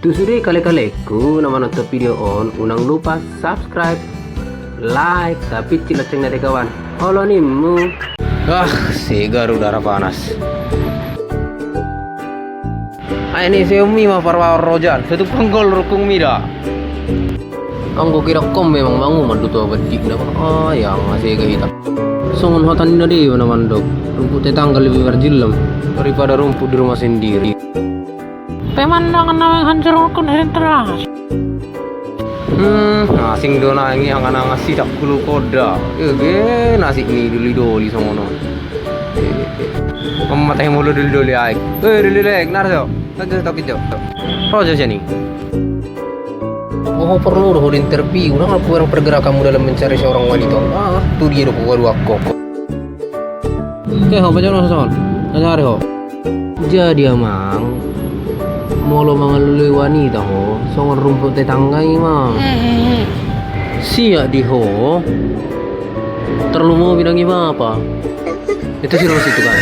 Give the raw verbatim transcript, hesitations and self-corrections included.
Tu sude kale-kaleku na manonton video on, unang lupa subscribe, like, tapincit lonceng na di kawan. Olo ninmu. Ah, segar udara panas. Ai ni seumi ma parbaor rojan, setumpang gol rukung mida. Anggo kira kom memang manguman do tu abad di na. Ah, yang masih gak hitam. Songon hata ni na dewa na mandok, rumput tetangga lebih marjillam daripada rumput di rumah sendiri. Pemandangan na menghancurkan herinteras. Hmm, asing do nai angan-angan sidak kulu koda. Ege, nasib ni doli-doli songono. Mamatai molo doli-doli aek. Eh, doli-doli aek, narjo. Tokit jo. Rojo siani. Oh, perlu do ho di interview. Nang aku orang pergerakanmu dalam mencari seorang wanita. Ah, tu dia do ho, waduh, aku. Oke, ho, baca ulang songon. Nang ari ho. Jadi amang, molo mangalului wanita ho, songon rumput tetangga i ma. Siak di ho. Terlalu mau bilang i bapa. Itu sih rumah situ kan.